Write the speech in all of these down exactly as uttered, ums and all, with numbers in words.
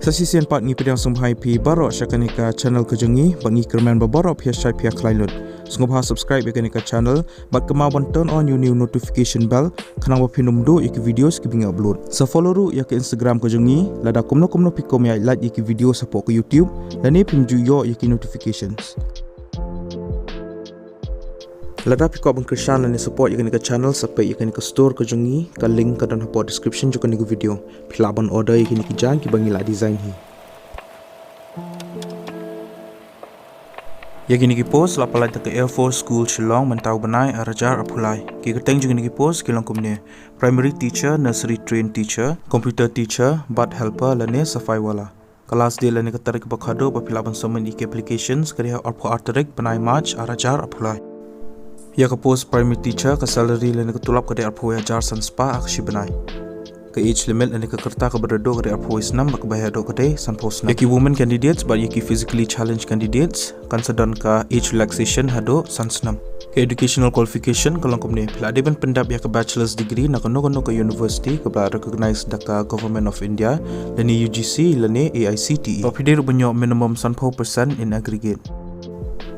Sa shisien pat ngi pdiang sngewbha ïa phi baroh sha kane ka channel ka jong ngi, bad ngi kyrmen ba baroh phi ïa shait phi ïa khlaiñ lut. Sngewbha subscribe ïa kane ka channel, bad kynmaw ban turn on ïa une u notification bell, khnang ba phin ym duh ïa ki videos kiba ngi upload. Sa follow ruh ïa ka Instagram ka jong ngi, lada kumno kumno phi kwah ban ïa like ïa ki videos hapoh ka YouTube, lane phim ju ïoh ïa ki notifications. Lada phi kwah ban kyrshan lane support ïa kane ka channel, sa peit ïa kane ka store ka jong ngi, ka link ka don hapoh description jong kane ka video. Phi lah ban order ïa kine ki jaiñ kiba ngi la design hi. Ïa kine ki post la pynlait da ka Air Force School Shillong mynta u bnai ar hajar arphew lai. Ki kyrteng jong kine ki post ki long kumne: Primary Teacher, Nursery Trained Teacher, Computer Teacher, bad Helper lane Safai Wala. Ka last date lane ka tarik ba khatduh ba phi lah ban submit ïa ki applications ka dei ha arphew ar tarik bnai March ar hajar arphew lai. Ïa ka post Primary Teacher, ka salary lane ka tulop ka dei arphew wei hajar san spah ha ka shi bnai. Ka age limit lane ka rta kaba rit duh ka dei arphew wei snem, bad kaba heh duh ka dei sanphew snem. Ïa ki women candidates bad ïa ki physically challenged candidates kan sa don ka age relaxation haduh san snem. Ka educational qualification ka long kumne: phi lah dei ban pyndep ïa ka bachelor's degree na kano kano ka university kaba la recognize da ka Government of India, lane U G C lane A I C T E. Bad phi dei ruh ban ïoh minimum sanphew percent in aggregate.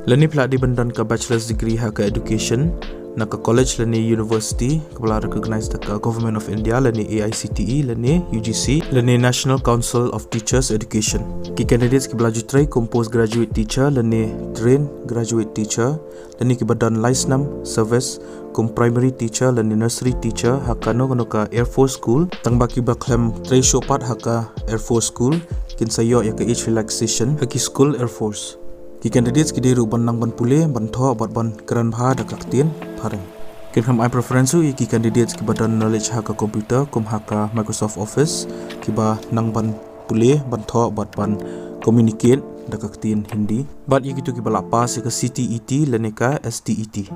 Lane phi lah dei ban don ka bachelor's degree ha ka education na ka college lane university kaba la recognize da ka Government of India lane A I C T E lane U G C lane National Council of Teachers Education. Ki candidates kiba la ju trei kum postgraduate teacher lane trained graduate teacher, lane kiba don lai snem service kum primary teacher lane nursery teacher ha kano kano ka Air Force school, tangba kiba khlem trei shuh pat ha ka Air Force school kin sa ïoh ïa ka age relaxation ha ki school Air Force. Ki candidates ki dei ruh ban nang ban pule, ban thoh bad ban kren bha da ka ktien phareng. Kin kham ai preference ruh ïa ki candidates kiba don knowledge ha ka computer kum ha ka Microsoft Office, kiba nang ban pule, ban thoh bad ban communicate da ka ktien Hindi. Bad ïa kito kiba la pass ïa ka C T E T lane ka S T E T.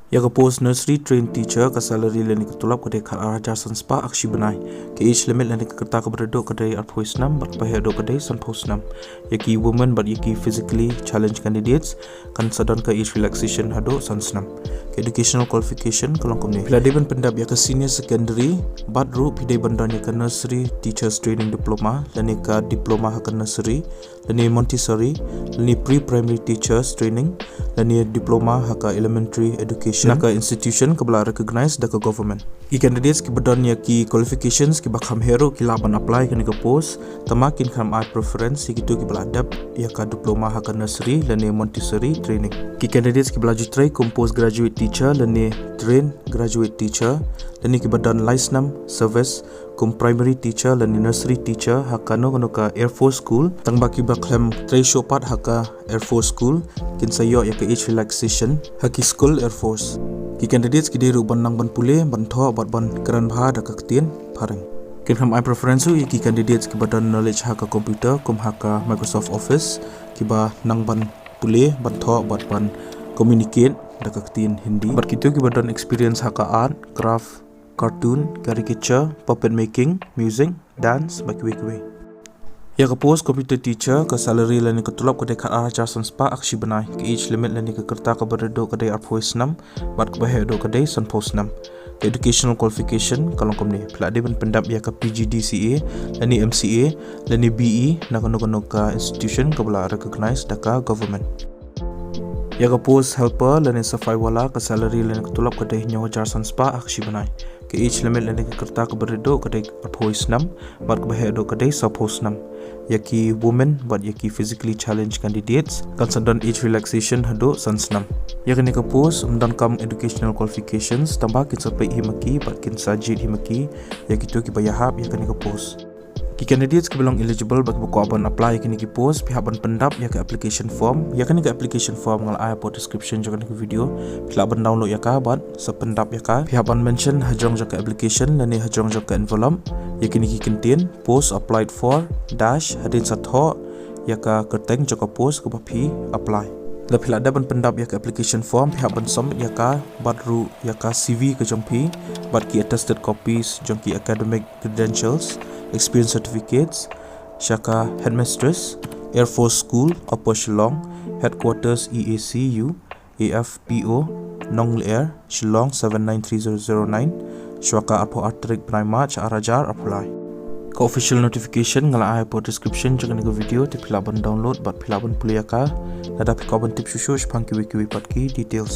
Ïa ka post nursery trained teacher, ka salary lane ka tulop ka dei khat ar hajar san spah ha ka shi bnai. Ka age limit lane ka rta kaba rit duh ka dei arphew wei snem, bad kaba heh duh ka dei sanphew snem. Ïa ki women bad ïa ki physically challenged candidates kan sa don ka age relaxation haduh san snem. Ka educational qualification ka long kumne: phi lah dei ban pyndep ïa ka senior secondary, bad ruh phi dei ban don ïa ka nursery teachers training diploma lane ka diploma ha ka nursery, lane Montessori, lane pre-primary teachers training, lane diploma ha ka elementary education na ka institution kaba la recognize da ka government. Ki candidates kiba don ïa ki qualifications kiba kham heh ruh ki lah ban apply ïa kane ka post, tangba kin kham ai preference ïa kito kiba la dep ïa ka diploma ha ka nursery lane Montessori training. Ki candidates kiba la ju trei kum postgraduate teacher lane trained graduate teacher, lane kiba don lai snem service kum primary teacher lane nursery teacher ha kano kano ka Air Force school, tangba kiba khlem trei shuh pat ha ka Air Force school kin sa ïoh ïa ka age relaxation ha ki school Air Force. Ki candidates ki dei ruh ban nang ban pule, ban thoh bad ban kren bha da ka ktien phareng. Kin kham ai preference ruh ïa ki candidates kiba don knowledge ha ka computer kum ha ka Microsoft Office, kiba nang ban pule, ban thoh bad ban communicate da ka ktien Hindi. Bad kito kiba don experience ha ka art, craft, cartoon, caricature, puppet making, music, dance bad kiwei kiwei. Ïa ka post computer teacher, ka salary lane ka tulop ka dei khat ar hajar san spah ha ka shi bnai. Ka age limit lane ka rta kaba rit duh ka dei arphew wei snem, bad kaba heh duh ka dei sanphew snem. Ka educational qualification ka long kumne: phi lah dei ban pyndep ïa ka P G D C A lane M C A lane B E na kano kano ka institution kaba la recognize da ka government. Ïa ka post helper lane safai wala, ka salary lane ka tulop ka dei hynñiew hajar san spah ha ka shi bnai. Ka age limit lane ka rta kaba rit duh ka dei arphew wei snem, bad kaba heh duh ka dei sawphew snem. Ïa ki women bad ïa ki physically challenged candidates kan sa don age relaxation haduh san snem. Ïa kane ka post ym donkam educational qualifications, tangba kin sa peit hi ma ki bad kin sa jied hi ma ki ïa kito kiba ïahap ïa kane ka post. Ki candidates kiba long eligible bad kiba kwah ban apply ïa kine ki post, phi hap ban pyndap ïa ka application form. Ïa kane ka application form nga la ai hapoh description jong kane ka video. Phi lah ban download ïa ka bad sa pyndap ïa ka. Phi hap ban mention hajrong jong ka application lane hajrong jong ka envelope ïa kine ki kyntien: post applied for dash, hadien sa thoh ïa ka kyrteng jong ka post kaba phi apply. Lada phi la dep ban pyndap ïa ka application form, phi hap ban submit ïa ka bad ruh ïa ka C V ka jong phi bad ki attested copies jong ki academic credentials, experience certificates, sha ka headmistress, Air Force School, Upper Shillong, Headquarters E A C U, A F P O, Nonglyer, Shillong seven nine three zero zero nine, shuwa ka arphew ar tarik bnai March ar hajar arphew lai. Ka official notification nga la ai hapoh description jong kane ka video, te phi lah ban download bad phi lah ban pule ïa ka lada phi kwah ban tip shuh shuh shaphang kiwei kiwei pat ki details.